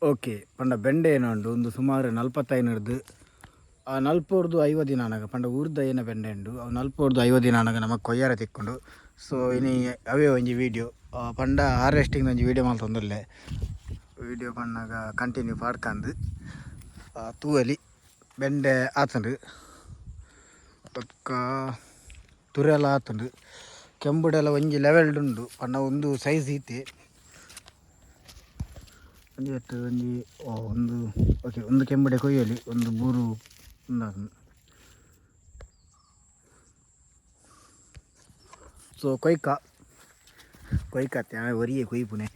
Okay ಪಂಡ ಬೆಂಡೆ ಏನೋ ಉಂದು ಸುಮಾರು 45ರ್ದು 40ರ್ದು 50 ದಿನ ಆನಗ ಪಂಡ ಊರ್ದ ಏನ ಬೆಂಡೆ ಉಂಡು ಅವು 40ರ್ದು 50 ದಿನ ಆನಗ ನಮಕ್ ಕೊಯ್ಯಾರ ತಿಕ್ಕುಂಡು. ಸೊ ಇನಿ ಅವೇ ಒಂಜಿ ವೀಡಿಯೋ ಪಂಡ ಹಾರ್ವೆಸ್ಟಿಂಗ್ ಒಂಜಿ ವೀಡಿಯೋ ಮಲ್ತೊಂದುಲ್ಲೆ. ವೀಡಿಯೋ ಪನ್ನಗ ಕಂಟಿನ್ಯೂ ಪಾಡ್ಕಂದು ತೂವಲಿ ಬೆಂಡೆ ಆತುಂಡು ಬೊಕ್ಕ ತುರೆಲ ಆತುಂಡು ಕೆಂಬುಡೆಲ ಒಂಜಿ ಲೆವೆಲ್ಡ್ ಉಂಡು ಪಂಡ ಒಂದು ಸೈಜ್ ಈತೆ ಒಂಜಿ ಎಟ್ಟು ಒಂಜಿ ಒಂದು ಓಕೆ ಒಂದು ಕೆಂಬುಡೆ ಕೊಯ್ಯಲಿ ಒಂದು ಬೂರು ಉಂದಾತುಂಡು. ಸೊ ಕೊಯ್ಕ ಕೊಯ್ಕತ್ತೆ ಆಮೆ ಒರಿಯೆ ಕೊಯ್ಪುನೆ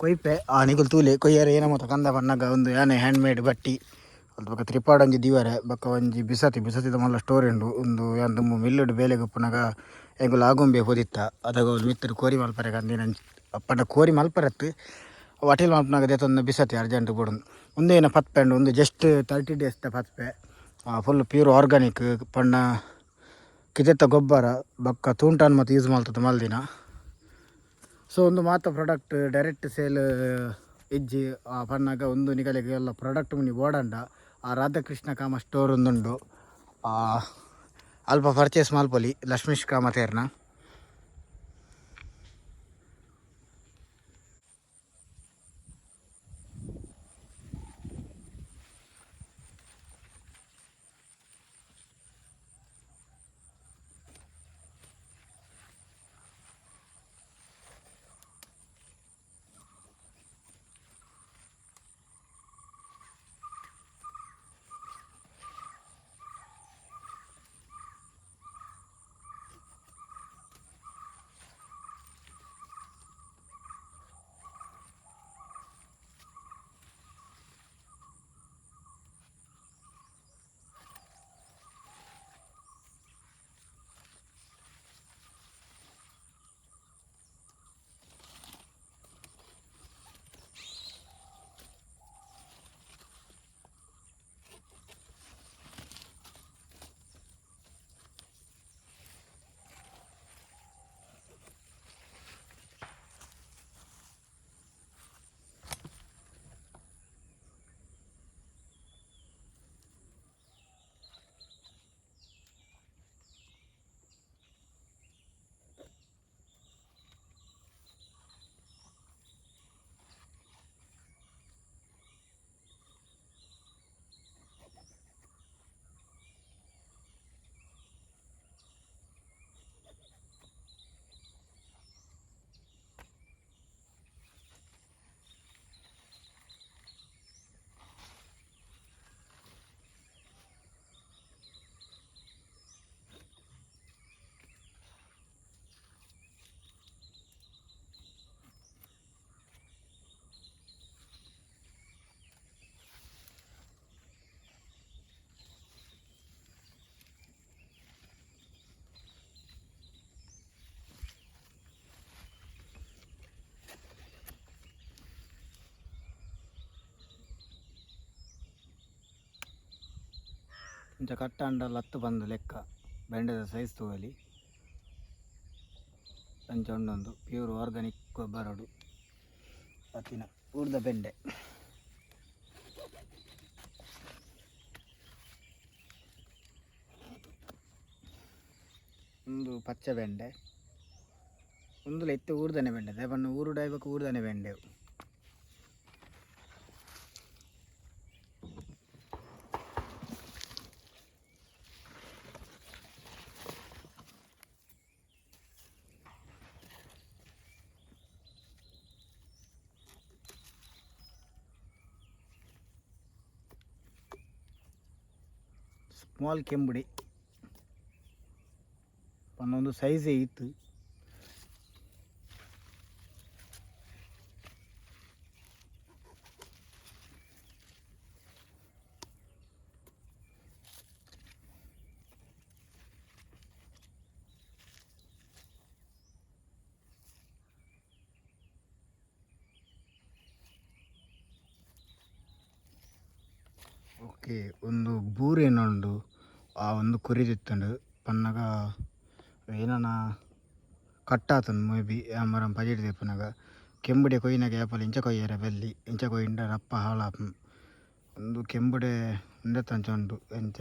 ಕೊಯ್ಪೆ ಆ ನಿಕುಲು ತೂಲೆ ಕೊಯ್ಯರೆ ಏನ ಮಾತ ಕಂದ ಪನ್ನಗ ಒಂದು ಯಾನೆ ಹ್ಯಾಂಡ್ ಮೇಡ್ ಬಟ್ಟಿ ಅಲ್ಪ ಬೊಕ ತ್ರಿಪಾಡ್ ಒಂಜಿ ದೀವರೆ ಬೊಕ ಒಂಜಿ ಬಿಸತಿ ಬಿಸತಿದ ಮಲ್ಲ ಸ್ಟೋರಿ ಉಂಡು ಉಂದು ಯಾನ್ ದುಂಬು ಮಿಲ್ಲುಡು ಬೇಲೆಗ್ ಉಪ್ಪುನಗ ಎಂಕುಲು ಆಗುಂಬೆ ಪೋದಿತ್ತ ಅದಗ ಅವ್ಲು ಮಿತ್ತ್ ಕೋರಿ ಮಲ್ಪರೆ ಕಂದಿನ ಪಂಡ ಕೋರಿ ಮಲ್ಪರತ್ತ್ ಅಟಿಲ್ ಮಲ್ಪುನಗ ದೆತೊಂದು ಬಿಸತಿ ಅರ್ಜೆಂಟ್ ಬೋಡುಂದು ಉಂದೇನ ಪತ್ಪೆ ಉಂಡು ಉಂದು ಜಸ್ಟ್ 30 ಡೇಸ್ ದ ಪತ್ಪೆ ಫುಲ್ ಪ್ಯೂರ್ ಆರ್ಗಾನಿಕ್ ಪಂಡ ಕಿದೆತ ಗೊಬ್ಬರ ಬೊಕ್ಕ ತೂಂಟಾನ್ ಮಾತ ಯೂಸ್ ಮಲ್ತುದು ಮಲ್ದಿನ. ಸೊ ಉಂದು ಮಾತ ಪ್ರಾಡಕ್ಟ್ ಡೈರೆಕ್ಟ್ ಸೇಲ್ ಇಜ್ಜಿ ಪನ್ನಗ ಉಂದು ನಿಕಲೆಗ್ ಎಲ್ಲ ಪ್ರಾಡಕ್ಟ್ ಮುನಿ ಬೋಡಂಡ ಆ ರಾಧಾಕೃಷ್ಣ ಕಾಮ ಸ್ಟೋರ್ ಉಂದುಂಡು ಅಲ್ಪ ಪರ್ಚೇಸ್ ಮಲ್ಪೊಲಿ ಲಕ್ಷ್ಮೀಶ್ ಕಾಮತೇರ್ನ. ಇಂಚ ಕಟ್ಟಾಂಡ ಲತ್ತ್ ಪಂದ್ ಲೆಕ್ಕ ಬೆಂಡೆದ ಸೈಜ್ ತೂವೊಲಿ ಅಂಚ ಉಂಡೊಂದು ಪ್ಯೂರ್ ಆರ್ಗಾನಿಕ್ ಗೊಬ್ಬರಡು ಅತಿನ ಊರ್ದ ಬೆಂಡೆ. ಉಂದು ಪಚ್ಚೆ ಬೆಂಡೆ ಉಂದುಲ ಇತ್ತೆ ಊರ್ದನೆ ಬೆಂಡೆ ದಾಯೆ ಪಂಡ ಊರುಡು ಆಯ್ಬೊಕ ಊರ್ದನೆ ಬೆಂಡೆ. ಸ್ಮಾಲ್ ಕೆಂಬುಡಿ ಪನ್ನೊಂದು ಸೈಜೇ ಇತ್ತು. ಓಕೆ ಉಂದು ಬೂರು ಉಂಡು ಆ ಒಂದು ಕುರಿದಿತ್ತುಂಡು ಪನ್ನಗ ಏನನ ಕಟ್ಟಾತುಂಡು ಮೇ ಬಿ ಮರಂ ಪಜಿಟ್ ದೆಪ್ಪುನಗ ಕೆಂಬುಡೆ ಕೊಯ್ಯಿನಾಗ ಏಪಲ ಇಂಚ ಕೊಯ್ಯರೆ ಬಲ್ಲಿ ಇಂಚ ಕೊಯ್ಯಿಂಡ ರಪ್ಪ ಹಾಳಾಪುಂಡು ಉಂದು ಕೆಂಬುಡೆ ಉಂದೆತಂಚ ಉಂಡು ಎಂಚ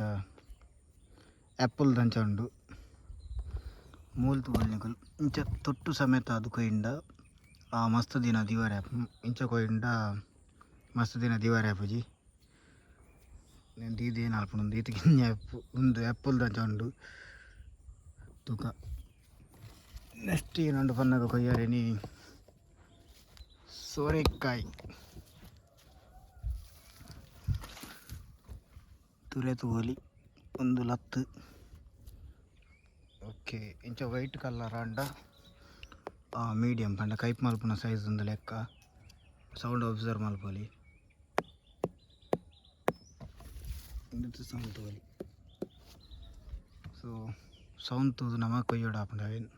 ಆ್ಯಪಲ್ ದಂಚ ಉಂಡು. ಮೂಲು ತೂವೊಲಿ ನಿಕುಲು ಇಂಚ ತೊಟ್ಟು ಸಮೇತ ಆದ್ ಕೊಯಿಂಡ ಮಸ್ತ್ ದಿನ ದೀವರೆ ಆಪುಂಡು ಇಂಚ ಕೊಯಿಂಡ ಮಸ್ತ್ ದಿನ ದೀವರೆ ಆಪುಜಿ. ದೀದ್ ಏನ್ ಆಲ್ಪುಂಡು ಉಂದು ಈತ್ ಕಿನ್ಯ ಉಂದು ಆ್ಯಪಲ್ ದಂಚ ಉಂಡು ತೂಕ. ನೆಕ್ಸ್ಟ್ ಏನುಂಡು ಪನ್ನಗ ಕೊಯ್ಯರೆ ಇನಿ ಸೋರೆಕಾಯಿ ತುರೆ ತೂವೊಲಿ ಉಂದು ಲತ್ತ್. ಓಕೆ ಇಂಚ ವೈಟ್ ಕಲರ್ ಆಂಡ ಮೀಡಿಯಮ್ ಪಂಡ ಕೈಪ್ ಮಲ್ಪುನ ಸೈಜ್ ಉಂದು ಲೆಕ್ಕ. ಸೌಂಡ್ ಒಬ್ಸರ್ವ್ ಮಲ್ಪೊಲಿ. ಉಂದೆತ ಸೌಂಡ್ ತೂವೊಲಿ. ಸೊ ಸೌಂಡ್ ತೂದು ನಮ ಕೊಯ್ಯೊಡು ಆಪುಂಡು ಅವೆನ್.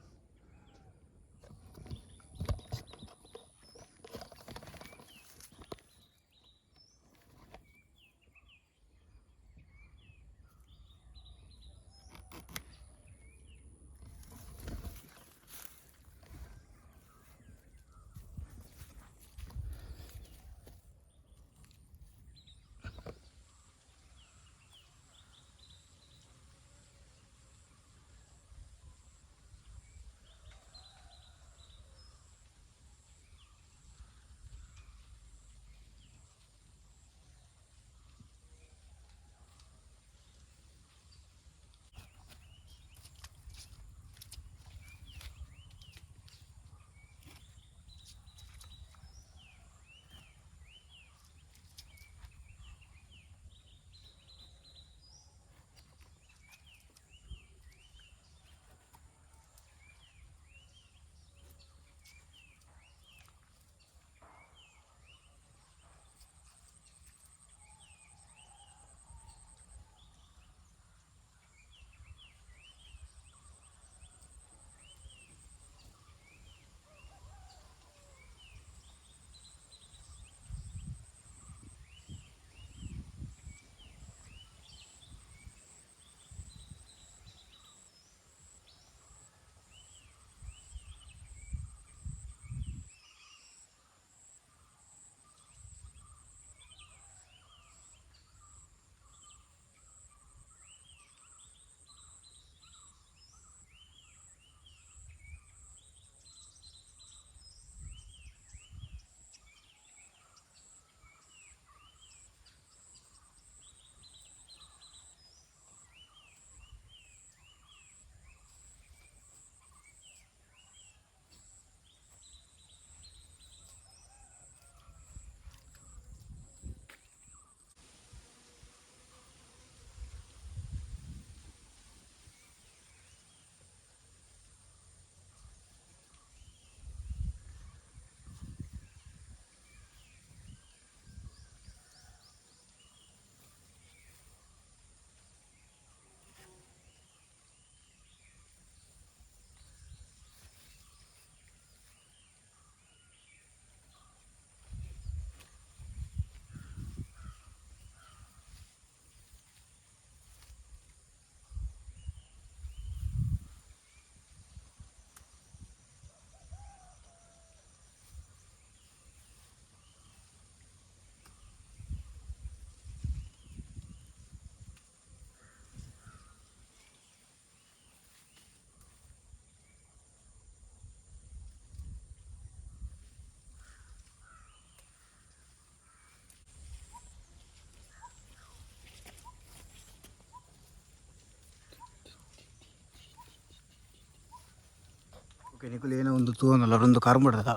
ಓಕೆ ನಿಕುಲು ಏನೋ ಒಂದು ತೂವೊಂದುಲ್ಲ ಉಂದು ಕರ್ಂಬುಡದ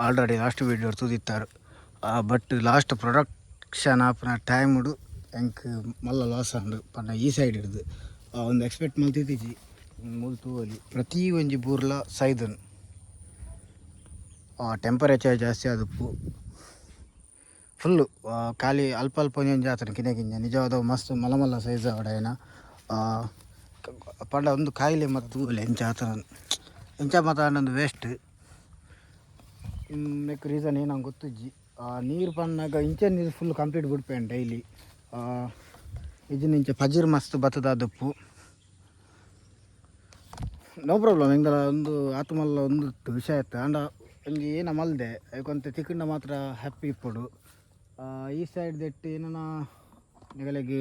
ಆಲ್ರೆಡಿ ಲಾಸ್ಟ್ ವೀಡಿಯೋ ತೂದಿತ್ತಾರ್. ಬಟ್ ಲಾಸ್ಟ್ ಪ್ರೊಡಕ್ಷನ್ ಆಪುನ ಟೈಮುಡು ಎಂಕ್ ಮಲ್ಲ ಲಾಸ್ ಆಂಡ್ ಪಂಡ ಈ ಸೈಡ್ ಇಡ್ದು ಒಂದು ಎಕ್ಸ್ಪೆಕ್ಟ್ ಮಲ್ತಿತ್ತಿಜಿ. ಮೂಲು ತೂವೊಲಿ ಪ್ರತಿ ಒಂಜಿ ಬೂರ್ಲ ಸೈದನ್. ಟೆಂಪರೇಚರ್ ಜಾಸ್ತಿ ಆದುಪ್ಪು ಫುಲ್ಲು ಖಾಲಿ ಅಲ್ಪ ಅಲ್ಪ ಒಂಜೊಂಜಿ ಆತುಂಡು ಕಿನ್ಯ ಕಿನ್ಯ ನಿಜವಾದ ಮಸ್ತ್ ಮಲ್ಲ ಮಲ್ಲ ಸೈಜ್ ಆವಡ್ ಪಂಡ ಉಂದು ಕಾಯಿಲೆ ಮಾತ ತೂವೊಲಿ ಎಂಚ ಆತುಂಡು ಎಂಚ ಮಾತ ಆಂಡ ಉಂದು ವೇಸ್ಟ್. ನೆಕ್ಕ್ ರೀಸನ್ ಏನಂಗ್ ಗೊತ್ತುಜ್ಜಿ. ನೀರು ಪನ್ನಗ ಇಂಚ ನೀರು ಫುಲ್ ಕಂಪ್ಲೀಟ್ ಬುಡ್ಪೇನ್ ಡೈಲಿ. ಇಜ್ಜಿಂಡ ಇಂಚ ಪಜಿರ್ ಮಸ್ತ್ ಬತ್ತದಾದುಪ್ಪು. ನೋ ಪ್ರಾಬ್ಲಮ್ ಎಂಕಲ ಉಂದು ಆತ್ ಮಲ್ಲ ಉಂದು ವಿಷಯ ಇತ್ತು. ಆಂಡ ಒಂಜಿ ಏನ ಮಲ್ದೆ ಐಕೊಂತೆ ತಿಕ್ಕಂಡ ಮಾತ್ರ ಹ್ಯಾಪಿ ಇಪ್ಪೊಡು. ಈ ಸೈಡ್ ದೆಟ್ಟ್ ಏನನ ನಿಗಲೆಗ್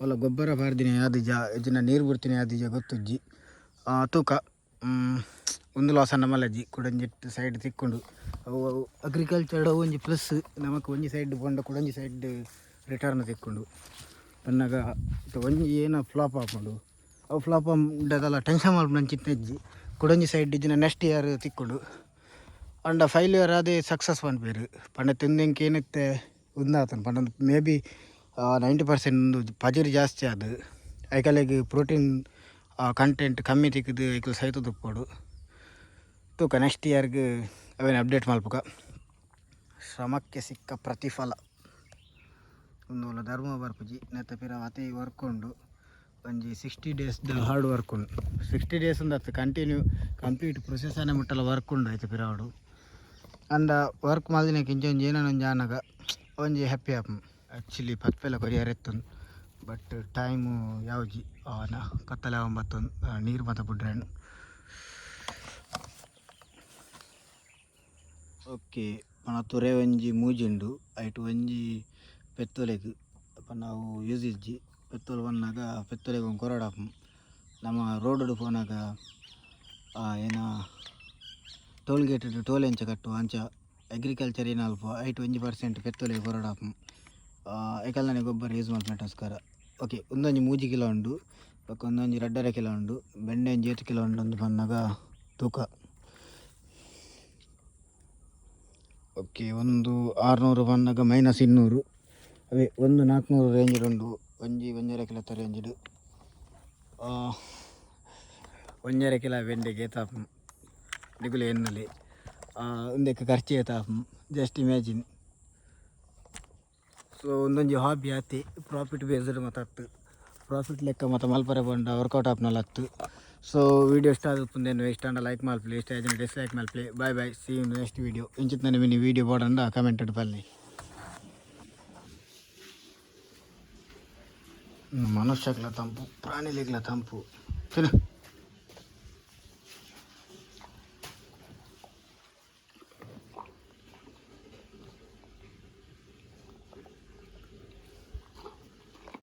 ಒಲ್ಲ ಗೊಬ್ಬರ ಪಾರ್ದಿನ ಯಾದಿಜ ಇಜ್ಜಿಂಡ ನೀರು ಬುಡ್ತಿನ ಯಾದಿಜ ಗೊತ್ತುಜ್ಜಿ. ತೂಕ ಉಂದು ಲಾಸ್ ಮಲ್ಲಜ್ಜಿ ಕುಡೊಂಜಿ ಸೈಡ್ ತಿಕ್ಕುಂಡು. ಅವು ಅಗ್ರಿಕಲ್ಚರ್ಡ್ ಒಂಜಿ ಪ್ಲಸ್ ನಮಕ್ ಒಂಜಿ ಸೈಡ್ ಪೋಂಡ ಕುಡೊಂಜಿ ಸೈಡ್ ರಿಟರ್ನ್ ತಿಕ್ಕುಂಡು. ಪನ್ನಗ ಒಂಜಿ ಏನ ಫ್ಲಾಪ್ ಆಪುಂಡು, ಅವು ಫ್ಲಾಪ್ ಆಂಡದಲ್ಲ ಟೆನ್ಷನ್ ಮಲ್ಪುನಂಚಿತ್ತಿಜ್ಜಿ. ಕುಡೊಂಜಿ ಸೈಡ್ ಇಜ್ಜಿಂಡ ನೆಕ್ಸ್ಟ್ ಇಯರ್ ತಿಕ್ಕುಂಡು. ಅಂಡ ಫೈಲ್ಯೂರ್ ಅದೇ ಸಕ್ಸಸ್ ಪನ್ಪೆರ್ ಪಂಡ ತಿಂದೆಂಕ್ ಏನಿತ್ತೆ ಉಂದಾತನ ಪಂಡ ಮೇ ಬಿ 90% ಉಂದು ಪಜಿರ್ ಜಾಸ್ತಿ ಆದ್ ಐಕಲೆಗ್ ಪ್ರೋಟೀನ್ ಕಂಟೆಂಟ್ ಕಮ್ಮಿ ತಿಕ್ಕುದು ಐಕುಲು ಸೈತುದುಪ್ಪೊಡು. ತೂಕ ನೆಕ್ಸ್ಟ್ ಇಯರ್ಗ್ ಅವೇನು ಅಪ್ಡೇಟ್ ಮಲ್ಪುಗ. ಶ್ರಮಕ್ಕೆ ಸಿಕ್ಕ ಪ್ರತಿಫಲ. ಉಂದು ಧರ್ಮ ಬರ್ಪುಜಿ ನೆತ್ತ ಪಿರ ಅತಿ ವರ್ಕ್ ಉಂಡು. ಒಂಜಿ 60 ಡೇಸ್ದ ಹಾರ್ಡ್ ವರ್ಕ್ ಉಂಡು. 60 ಡೇಸ್ ಉಂದತ್ತು ಕಂಟಿನ್ಯೂ ಕಂಪ್ಲೀಟ್ ಪ್ರೊಸೆಸ್ ಆನೆ ಮುಟ್ಟಲ ವರ್ಕ್ ಉಂಡು ಐತ ಪಿರಾವುಡು. ಅಂಡ ವರ್ಕ್ ಮಲ್ದಿನಕ್ಕೆ ಇಂಚ ಒಂಜಿ ಏನನ ಒಂಜಿ ಆನಗ ಒಂಜಿ ಹ್ಯಾಪಿ ಆಪುಂಡು. ಆ್ಯಕ್ಚುಲಿ ಪತ್ಪೆಲ ಕೊರಿಯರೆ ಇತ್ತುಂಡು ಬಟ್ ಟೈಮು ಯಾವ್ಜಿ ಆನ ಕತ್ತಲೆ ಆವೊಂದು ನೀರು ಮಾತ ಬುಡ್ರೆನ್. ಓಕೆ, ಪನ ತುರೆ ಒಂಜಿ ಮೂಜಿ ಉಂಡು, ಐಟ್ ಒಂಜಿ ಪೆತ್ತೊಲೆಗ್ ಪಂಡ ಅವು ಯೂಸ್ ಇಜ್ಜಿ. ಪೆತ್ತೊಲು ಬನ್ನಗ ಪೆತ್ತೊಲೆಗ್ ಒಂದು ಕೊರೊಡಾಪುಂಡು. ನಮ ರೋಡುಡು ಪೋನಗ ಏನ ಟೋಲ್ ಗೇಟ್ ಟೋಲ್ ಎಂಚ ಕಟ್ಟುವ ಅಂಚ ಅಗ್ರಿಕಲ್ಚರ್ ಏನ ಅಲ್ಪ ಐಟ್ 1% ಪೆತ್ತೊಲೆಗ್ ಕೊರೊಡಾಪುಂಡು. ಐಕಲ್ನನೆ ಗೊಬ್ಬರ ಯೂಸ್ ಮಲ್ಪುನೆಟೋಸ್ಕರ. ಓಕೆ, ಉಂದೊಂಜಿ 3 ಕಿಲೋ ಉಂಡು, ಬೊಕ್ಕ ಉಂದೊಂಜಿ 2.5 ಕಿಲೋ ಉಂಡು, ಬೆಂಡೆ ಒಂಜಿ ಏತ್ ಕಿಲೋ ಉಂಡು ಅಂದ್ ಪನ್ನಗ ತೂಕ. ಓಕೆ, ಒಂದು 600 ಪನ್ನಗ ಮೈನಸ್ 200, ಅವೇ ಒಂದು 400 ರೇಂಜ್ ಉಂಡು. ಒಂಜಿ 1.5 ಕಿಲೋತ ರೇಂಜ್ಡ್ 1.5 ಕಿಲೋ ಬೆಂಡೆಗೆ ಏತಾಪುಂಡು ನಿಕುಲು ಎನ್ನಲಿ. ಉಂದೆಕ್ ಖರ್ಚು ಏತಾಪುಂಡು ಜಸ್ಟ್ ಇಮ್ಯಾಜಿನ್. ಸೊ ಉಂದೊಂಜಿ ಹಾಬಿ ಆತೆ, ಪ್ರಾಫಿಟ್ ಬೇಸ್ಡ್ ಮಾತ ಅತ್ತ್. ಪ್ರಾಫಿಟ್ ಲೆಕ್ಕ ಮಾತ ಮಲ್ಪರೆ ಪಂಡ ವರ್ಕೌಟ್ ಆಪುನಲ ಅತ್ತ್. ಸೊ ವೀಡಿಯೋ ಇಷ್ಟ ಆದುಪ್ಪುಂದು ಇಷ್ಟ ಆಂಡ ಲೈಕ್ ಮಲ್ಪುಲೆ, ಇಷ್ಟ ಆಯಿಜಿಂಡ ಡಿಸ್ಲೈಕ್ ಮಲ್ಪುಲೆ. Bye bye, see you next video. ಇಂಚಿತ್ತಿನ mini video ಬೋಡಂಡ ಕಮೆಂಟ್ ಪನ್ಲೆ. ಮನುಷ್ಯಕ್ಲ ತಂಪು, ಪ್ರಾಣಿಲೆಗ್ಲ ತಂಪು. ತಿನ್ನು.